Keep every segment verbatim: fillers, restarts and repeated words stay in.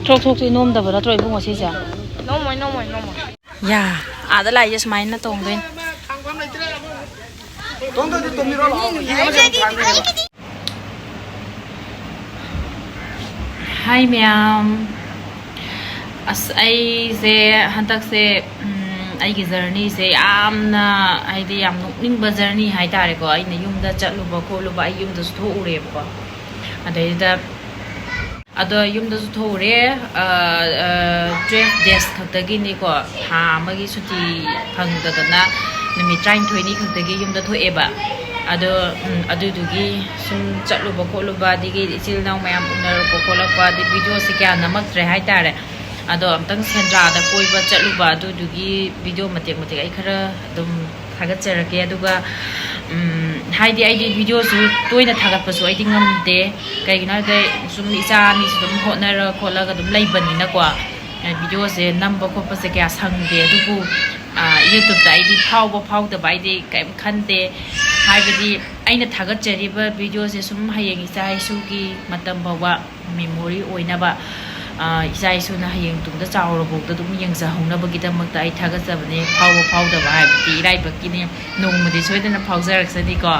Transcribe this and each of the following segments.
ꯊ꯭ꯔꯣꯛ ꯊ꯭ꯔꯣꯛꯇꯤ ꯅꯣꯝꯗꯕ ꯅꯠꯇ꯭ꯔꯣ ꯏꯕꯨꯡꯉꯣ ꯁꯤꯁꯦ? ꯅꯣꯝꯃꯣꯏ, ꯅꯣꯝꯃꯣꯏ, ꯅꯣꯝꯃꯣꯏ꯫ ꯌꯥ, ꯑꯥꯗ ꯂꯥꯛꯏꯁꯦ ꯁꯨꯃꯥꯏꯅ ꯇꯣꯡꯗꯣꯏꯅꯤ꯫ ꯍꯥꯏ ꯃꯌꯥꯝ꯫ ꯑꯁ, ꯑꯩꯁꯦ ꯍꯟꯗꯛꯁꯦ, ꯎꯝ, ꯑꯩꯒꯤ ꯖꯔꯅꯤꯁꯦ ꯌꯥꯝꯅ, ꯍꯥꯏꯗꯤ, ꯌꯥꯝ ꯅꯣꯛꯅꯤꯡꯕ ꯖꯔꯅꯤ ꯍꯥꯏꯇꯥꯔꯦꯀꯣ꯫ ꯑꯩꯅ ꯌꯨꯝꯗ ꯆꯠꯂꯨꯕ ꯈꯣꯠꯂꯨꯕ, ꯑꯩ ꯌꯨꯝꯗꯁꯨ ꯊꯣꯛꯎꯔꯦꯕꯀꯣ꯫ ꯑꯗꯩꯗꯨꯗ ꯑꯗꯣ ꯌꯨꯝꯗꯁꯨ ꯊꯣꯛꯎꯔꯦ꯫ ꯑ, ꯑ, ꯇꯨꯌꯦꯜꯐ ꯗꯦꯖ ꯈꯛꯇꯒꯤꯅꯤꯀꯣ, ꯊꯥ ꯑꯃꯒꯤ ꯁꯨꯇꯤ ꯐꯪꯗꯗꯅ ꯅꯨꯃꯤꯠ ꯇꯔꯥꯅꯤꯊꯣꯏꯅꯤ ꯈꯛꯇꯒꯤ ꯌꯨꯝꯗ ꯊꯣꯛꯑꯦꯕ꯫ ꯑꯗꯣ, ꯎꯝ, ꯑꯗꯨꯗꯨꯒꯤ ꯁꯨꯝ ꯆꯠꯂꯨꯕ ꯈꯣꯠꯂꯨꯕ, ꯑꯗꯒꯤ ꯏꯆꯤꯜ ꯏꯅꯥꯎ ꯃꯌꯥꯝ ꯎꯅꯔꯛꯄ ꯈꯣꯠꯂꯛꯄ, ꯑꯗꯩ ꯚꯤꯗꯤꯑꯣꯁꯦ ꯀꯌꯥ ꯅꯝꯃꯛꯇ꯭ꯔꯦ ꯍꯥꯏꯇꯥꯔꯦ꯫ ꯑꯗꯣ ꯑꯝꯇꯪ ꯁꯦꯟꯗ꯭ꯔꯥꯗ ꯀꯣꯏꯕ ꯆꯠꯂꯨꯕ, ꯑꯗꯨꯗꯨꯒꯤ ꯚꯤꯗꯤꯑꯣ ꯃꯇꯦꯛ ꯃꯇꯦꯛ ꯑꯩ ꯈꯔ ꯑꯗꯨꯝ ꯊꯥꯒꯠꯆꯔꯛꯀꯦ꯫ ꯑꯗꯨꯒ, ꯎꯝ, ꯍꯥꯏꯗꯤ ꯑꯩꯗꯤ ꯚꯤꯗꯤꯑꯣꯁꯨ ꯇꯣꯏꯅ ꯊꯥꯒꯠꯄꯁꯨ ꯑꯩꯗꯤ ꯉꯝꯗꯦ꯫ ꯀꯩꯒꯤꯅꯣ ꯍꯥꯏꯕꯗ ꯁꯨꯝ ꯏꯆꯥ ꯑꯅꯤꯁꯨ ꯑꯗꯨꯝ ꯍꯣꯠꯅꯔ ꯈꯣꯠꯂꯒ ꯑꯗꯨꯝ ꯂꯩꯕꯅꯤꯅꯀꯣ, ꯚꯤꯗꯤꯑꯣꯁꯦ ꯅꯝꯕ ꯈꯣꯠꯄꯁꯦ ꯀꯌꯥ ꯁꯪꯗꯦ꯫ ꯑꯗꯨꯕꯨ, ꯑ, YouTubeꯇ ꯑꯩꯗꯤ ꯐꯥꯎꯕ ꯐꯥꯎꯗꯕ ꯑꯩꯗꯤ ꯀꯔꯤꯝ ꯈꯟꯗꯦ꯫ ꯍꯥꯏꯕꯗꯤ ꯑꯩꯅ ꯊꯥꯒꯠꯆꯔꯤꯕ ꯚꯤꯗꯤꯑꯣꯁꯦ ꯁꯨꯝ ꯍꯌꯦꯡ ꯏꯆꯥ ꯏꯁꯨꯒꯤ ꯃꯇꯝ ꯐꯥꯎꯕ memory ꯑꯣꯏꯅꯕ, ꯑ, ꯏꯆꯥ ꯏꯁꯨꯅ ꯍꯌꯦꯡ ꯇꯨꯡꯗ ꯆꯥꯎꯔꯕꯧꯗ ꯑꯗꯨꯝ ꯌꯦꯡꯖꯍꯧꯅꯕꯒꯤꯗꯃꯛꯇ ꯑꯩ ꯊꯥꯒꯠꯆꯕꯅꯦ꯫ ꯐꯥꯎꯕ ꯐꯥꯎꯗꯕ ꯍꯥꯏꯕꯗꯤ ꯏꯔꯥꯏꯕꯛꯀꯤꯅꯦ, ꯅꯣꯡꯃꯗꯤ ꯁꯣꯏꯗꯅ ꯐꯥꯎꯖꯔꯛꯁꯅꯤꯀꯣ꯫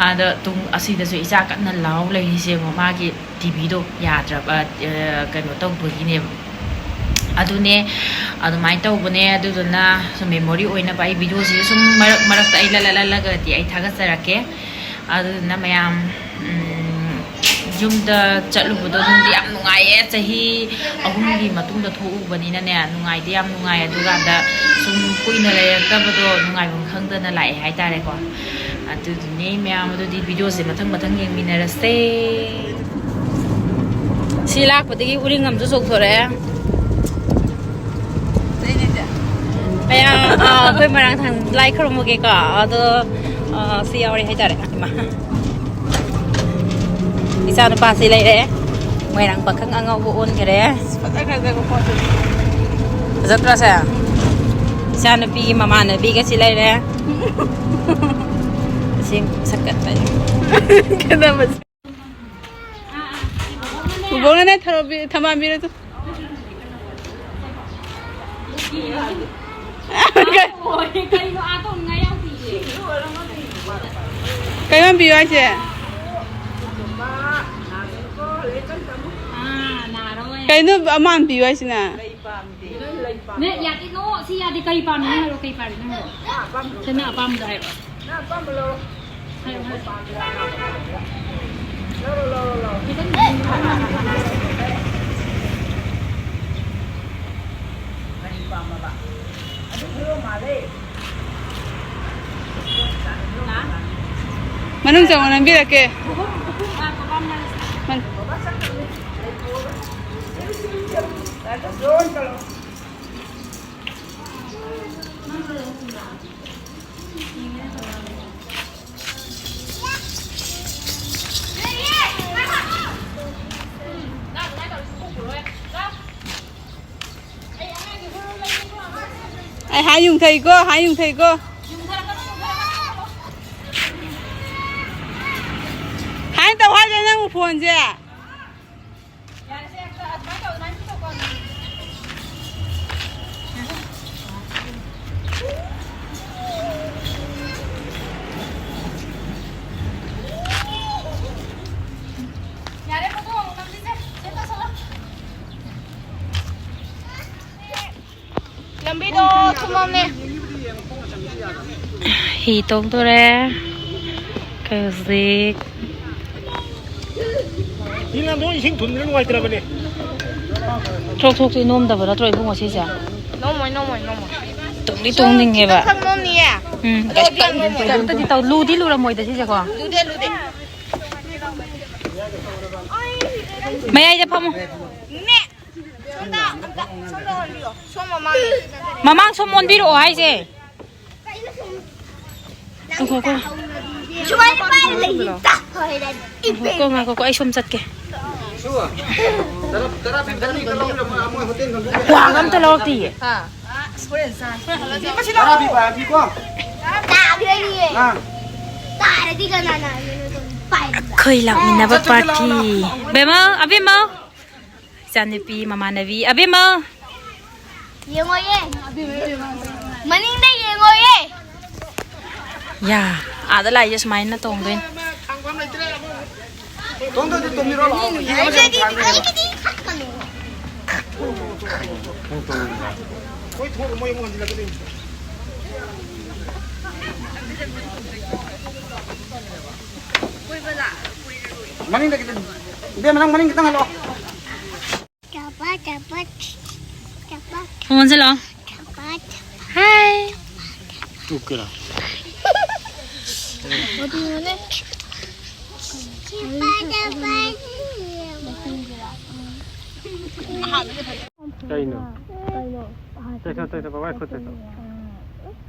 ꯑꯗ ꯇꯨꯡ ꯑꯁꯤꯗꯁꯨ ꯏꯆꯥ ꯀꯟꯅ ꯂꯥꯎ ꯂꯩꯔꯤꯁꯦ ꯌꯦꯡꯉꯣ, ꯃꯥꯒꯤ ꯇꯤꯚꯤꯗꯣ ꯌꯥꯗ꯭ꯔꯕ, ꯑ, ꯀꯩꯅꯣ ꯇꯧꯕꯒꯤꯅꯦꯕ꯫ ꯑꯗꯨꯅꯦ, ꯑꯗꯨꯃꯥꯏꯅ ꯇꯧꯕꯅꯦ꯫ ꯑꯗꯨꯗꯨꯅ ꯁꯨꯝ memory ꯑꯣꯏꯅꯕ ꯑꯩ ꯚꯤꯗꯤꯑꯣꯁꯤꯁꯨ ꯁꯨꯝ ꯃꯔꯛ ꯃꯔꯛꯇ ꯑꯩ ꯂꯜꯂ ꯂꯜꯂꯒꯗꯤ ꯑꯩ ꯊꯥꯒꯠꯆꯔꯛꯀꯦ꯫ ꯑꯗꯨꯗꯨꯅ ꯃꯌꯥꯝ, ꯎꯝ, ꯌꯨꯝꯗ ꯆꯠꯂꯨꯕꯗꯣ ꯅꯨꯡꯗꯤ ꯌꯥꯝ ꯅꯨꯡꯉꯥꯏꯌꯦ꯫ ꯆꯍꯤ ꯑꯍꯨꯝꯒꯤ ꯃꯇꯨꯡꯗ ꯊꯣꯛꯎꯕꯅꯤꯅꯅꯦ, ꯅꯨꯡꯉꯥꯏꯗꯤ ꯌꯥꯝ ꯅꯨꯡꯉꯥꯏ꯫ ꯑꯗꯨꯀꯥꯟꯗ ꯁꯨꯝ ꯀꯨꯏꯅ ꯂꯩꯔꯛꯇꯕꯗꯣ ꯅꯨꯡꯉꯥꯏꯐꯝ ꯈꯪꯗꯅ ꯂꯥꯛꯑꯦ ꯍꯥꯏꯇꯥꯔꯦꯀꯣ꯫ ꯑꯗꯨꯗꯨꯅꯦ ꯃꯌꯥꯝ, ꯑꯗꯨꯗꯤ ꯚꯤꯗꯤꯑꯣꯁꯦ ꯃꯊꯪ ꯃꯊꯪ ꯌꯦꯡꯃꯤꯟꯅꯔꯁꯦ꯫ ꯁꯤ ꯂꯥꯛꯄꯗꯒꯤ ꯎꯔꯤꯡ ꯑꯃꯁꯨ ꯆꯣꯡꯊꯣꯔꯛꯑꯦ꯫ ꯃꯌꯥꯝ, ꯑ, ꯑꯩꯈꯣꯏ ꯃꯣꯏꯔꯥꯡꯊꯥꯡ ꯂꯥꯏ ꯈꯨꯔꯨꯝꯃꯨꯒꯦꯀꯣ꯫ ꯑꯗꯣ, ꯑ, ꯁꯤ ꯌꯥꯎꯔꯦ ꯍꯥꯏꯇꯥꯔꯦ꯫ ꯏꯃꯥ꯫ ꯏꯆꯥ ꯅꯨꯄꯥꯁꯤ ꯂꯩꯔꯦ꯫ ꯃꯣꯏꯔꯥꯡ ꯄꯥꯈꯪ ꯑꯉꯧꯕ ꯑꯣꯟꯈꯔꯦ꯫ ꯐꯖꯈ꯭ꯔꯖꯕ ꯄꯣꯠꯇꯨꯅꯤ꯫ ꯐꯖꯗ꯭ꯔꯣ ꯁꯦ? ꯏꯆꯥ ꯅꯨꯄꯤꯒꯤ ꯃꯃꯥꯟꯅꯕꯤꯒ ꯁꯤ ꯂꯩꯔꯦ꯫ ꯁꯤ ꯁꯛꯀꯠꯄꯅꯤ꯫ ꯈꯦꯠꯅꯕꯁꯦ꯫ ꯕꯣꯛꯅꯅꯦ ꯊꯔꯣ ꯊꯝꯕꯥꯜ ꯄꯤꯔꯣ ꯇꯨ꯫ ꯀꯩꯅꯣ ꯑꯥ ꯇꯧꯅꯤꯡꯉꯥꯏ ꯌꯥꯎꯗꯤꯌꯦ꯫ ꯀꯩꯅꯣ ꯄꯤꯌꯨ ꯍꯥꯏꯁꯦ? ꯑꯥ ꯅꯥꯔꯣꯏ꯫ ꯀꯩꯅꯣ ꯑꯃ ꯄꯤꯌꯨ ꯍꯥꯏꯁꯤꯅ? ꯅꯦ ꯌꯥꯗꯦ ꯅꯣ ꯁꯤ ꯌꯥꯗꯦ꯫ ꯀꯩ ꯄꯥꯝꯃꯤꯅꯣ ꯍꯥꯏꯔꯣ? ꯀꯩ ꯄꯥꯝꯃꯤꯅꯣ ꯍꯥꯏꯔꯣ? ꯁꯦ ꯅꯪ ꯑꯄꯥꯝꯕꯗꯣ ꯍꯥꯏꯔꯣ꯫ ꯍꯥꯏꯔꯣ ꯍꯥꯏꯔꯣ꯫ ꯃꯅꯨꯡ ꯆꯪꯉꯣ ꯅꯝꯕꯤꯔꯛꯀꯦ꯫ ꯑꯩ ꯍꯥꯏ ꯌꯨꯡꯊꯩꯀꯣ, ꯍꯥꯏ ꯌꯨꯡꯊꯩꯀꯣ꯫ ꯍꯥꯏ ꯇꯧ ꯍꯥꯏꯗꯦ ꯅꯪ ꯐꯣꯟꯁꯦ꯫ ꯂꯝꯕꯤꯗꯣ ꯊꯨꯝꯃꯝꯃꯦ꯫ ꯍꯤ ꯇꯣꯡꯗꯣꯔꯦ ꯑꯩꯈꯣꯏ ꯍꯧꯖꯤꯛ꯫ ꯏꯁꯤꯡ ꯊꯨꯝꯗꯅ ꯅꯨꯡꯉꯥꯏꯇ꯭ꯔꯕꯅꯦ꯫ ꯊ꯭ꯔꯣꯛ ꯊ꯭ꯔꯣꯛꯇꯤ ꯅꯣꯝꯗꯕ ꯅꯠꯇ꯭ꯔꯣ ꯏꯕꯨꯡꯉꯣ ꯁꯤꯁꯦ? ꯅꯣꯝꯃꯣꯏ ꯅꯣꯝꯃꯣꯏ ꯅꯣꯝꯃꯣꯏ꯫ ꯇꯣꯡꯗꯤ ꯇꯣꯡꯅꯤꯡꯉꯦꯕ꯫ ꯈꯪ ꯅꯣꯝꯅꯤꯌꯦ꯫ ꯎꯝ꯫ ꯀꯩꯝꯇꯗꯤ ꯇꯧ- ꯂꯨꯗꯤ ꯂꯨꯔꯝꯃꯣꯏꯗ ꯁꯤꯁꯦꯀꯣ꯫ ꯂꯨꯗꯦ ꯂꯨꯗꯦ꯫ ꯃꯌꯥꯏꯗ ꯐꯝꯃꯣ꯫ ꯅꯦ꯫ ꯁꯣꯝꯗ ꯑꯝꯇ ꯁꯣꯝꯗ ꯑꯣꯟꯕꯤꯌꯣ꯫ ꯁꯣꯝ ꯃꯃꯥꯡꯗ꯫ ꯃꯃꯥꯡ ꯁꯨꯝ ꯑꯣꯟꯕꯤꯔꯛꯑꯣ ꯍꯥꯏꯁꯦ꯫ ꯉꯥꯏꯈꯣ, ꯉꯥꯏꯈꯣ꯫ ꯁꯨꯃꯥꯏꯅ ꯄꯥꯏꯔ ꯂꯩꯅꯤ꯫ ꯇꯥꯛ ꯍꯥꯏꯔꯗꯤ꯫ ꯉꯥꯏꯈꯣ, ꯉꯥꯏꯈꯣ, ꯑꯩ ꯁꯨꯝ ꯆꯠꯀꯦ꯫ ꯇꯔꯥ ꯇꯔꯥ ꯄꯤꯕ ꯑꯅꯤꯒ ꯂꯧꯔ ꯃꯣꯏ ꯍꯣꯇꯦꯜ ꯈꯪꯗꯦ꯫ ꯀ꯭ꯋꯥꯒ ꯑꯝꯇ ꯂꯧꯔꯛꯇꯤꯌꯦ꯫ ꯇꯔꯥ ꯄꯤꯕ ꯍꯥꯏꯕꯤꯀꯣ꯫ ꯇꯥꯈ꯭ꯔꯅꯤꯌꯦ꯫ ꯑꯥ꯫ ꯇꯥꯔꯗꯤ ꯀꯅꯥꯅ ꯍꯥꯏꯗꯣꯏꯅꯣ? ꯑꯩꯈꯣꯏ ꯂꯥꯛꯃꯤꯟꯅꯕ ꯄꯥꯔꯇꯤ꯫ ꯕꯦꯃꯜ, ꯑꯕꯦꯝꯃꯜ꯫ ꯏꯆꯥꯅꯨꯄꯤ ꯃꯃꯥꯟꯅꯕꯤ ꯑꯕꯦꯝꯃꯜ꯫ ꯌꯦꯡꯉꯣꯌꯦ꯫ ꯃꯅꯤꯡꯗ ꯌꯦꯡꯉꯣꯌꯦ꯫ ꯌꯥ, ꯑꯥꯗ ꯂꯥꯛꯏꯁꯦ ꯁꯨꯃꯥꯏꯅ ꯇꯣꯡꯗꯣꯏꯅꯤ꯫ ꯃꯅꯤꯡꯗ ꯈꯤꯇꯪ, ꯏꯕꯦꯝꯃ, ꯅꯪ ꯃꯅꯤꯡ ꯈꯤꯇꯪ ꯍꯜꯂꯛꯑꯣ꯫ ꯆꯄꯥ, ꯆꯄꯥ, ꯆꯄꯥ, ꯈꯣꯡ ꯑꯣꯟꯁꯤꯜꯂꯣ꯫ ꯆꯄꯥ, ꯆꯄꯥ꯫ ꯍꯥꯏ꯫ ꯇꯨ ꯀꯦꯔꯥ꯫ ꯆꯄꯥ, ꯆꯄꯥ꯫ ꯀꯩꯅꯣ? ꯇꯩꯊꯣꯛ, ꯇꯩꯊꯣꯛ, ꯕꯕꯥꯏ ꯈꯨꯠ ꯇꯩꯊꯣꯛ꯫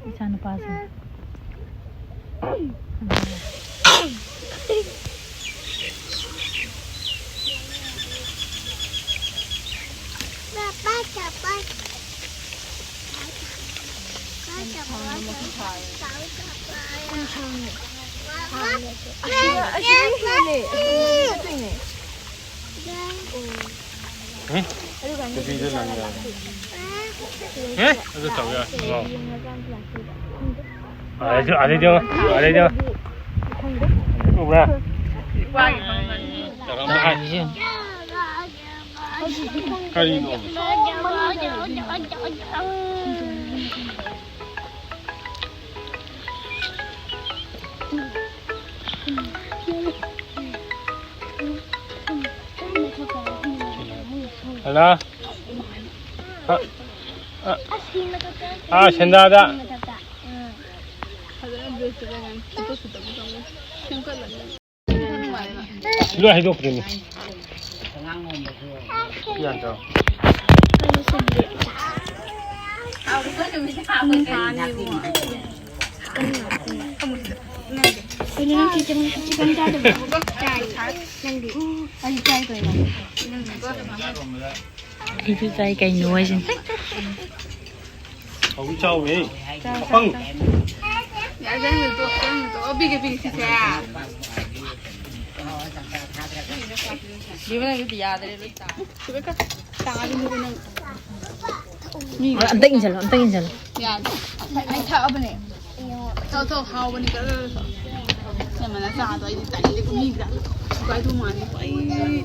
ꯏꯆꯥꯅꯨꯄꯥꯁꯤꯡ꯫ ꯎꯝ? ꯅꯨꯄꯤꯗꯣ ꯂꯪ ꯌꯥꯎꯋꯦ꯫ ꯎꯝ? ꯑꯗꯨ ꯇꯧ ꯌꯥꯏ꯫ ꯑꯣ꯫ ꯑꯗꯩꯗꯤ, ꯑꯗꯩꯗꯤ ꯌꯦꯡꯉꯣ꯫ ꯑꯗꯩꯗꯤ ꯌꯦꯡꯉꯣ꯫ ꯎꯕ꯭ꯔꯥ? ꯀꯔꯤꯅꯣ? ꯍꯜꯂꯣ꯫ ꯑ, ꯑ, ꯑꯥ, ꯁꯦꯟꯗꯥꯗ꯫ ꯂꯣꯏ ꯍꯥꯏꯗꯣꯛꯈ꯭ꯔꯦꯅꯦ꯫ ꯒ꯭ꯌꯥꯟ ꯇꯧ꯫ ꯀꯩꯅꯣ ꯅꯪ ꯆꯤꯛꯀꯟ, ꯆꯤꯛꯀꯟ ꯆꯥꯗꯕ꯭ꯔꯣ? ꯆꯥꯏ꯫ ꯅꯪꯗꯤ? ꯑꯩ ꯆꯥꯏ ꯀꯩꯅꯣ꯫ ꯑꯩꯁꯨ ꯆꯥꯏ ꯀꯩꯅꯣ ꯍꯥꯏꯁꯤꯅꯤ꯫ ꯍꯧꯖꯤꯛ ꯆꯥꯎꯋꯦ꯫ ꯆꯥꯎ, ꯆꯥꯎ, ꯑꯄꯪ꯫ ꯆꯥꯎ꯫ ꯌꯥꯔꯦ, ꯌꯥꯔꯦ, ꯇꯣꯛ, ꯇꯣꯛ, ꯇꯣꯛ꯫ ꯑꯣ, ꯄꯤꯒꯦ, ꯄꯤꯒꯦ, ꯁꯤꯁꯦ꯫ ꯕꯦꯝꯃ, ꯅꯪꯒꯤꯗꯤ ꯌꯥꯗ꯭ꯔꯦ, ꯂꯣꯏ ꯇꯥꯔꯦ꯫ ꯁꯤꯗ ꯈꯔ ꯇꯥꯕꯤꯅꯤꯕ ꯅꯪ꯫ ꯃꯤ ꯑꯝꯇ ꯏꯟꯁꯤꯜꯂꯣ, ꯑꯝꯇ ꯏꯟꯁꯤꯜꯂꯣ꯫ ꯌꯥꯗ꯭ꯔꯦ꯫ ꯑꯩ ꯊꯛꯑꯕꯅꯦ꯫ ꯊꯛ ꯊꯛ ꯍꯥꯎꯕꯅꯤ ꯀꯔ꯫ ꯅꯪ ꯅꯆꯥꯗꯣ ꯑꯩꯗꯤ ꯇꯜꯂꯦ ꯃꯤꯗ꯫ ꯀꯥꯏꯗꯧ ꯃꯥꯜꯂꯦ꯫ ꯑꯩ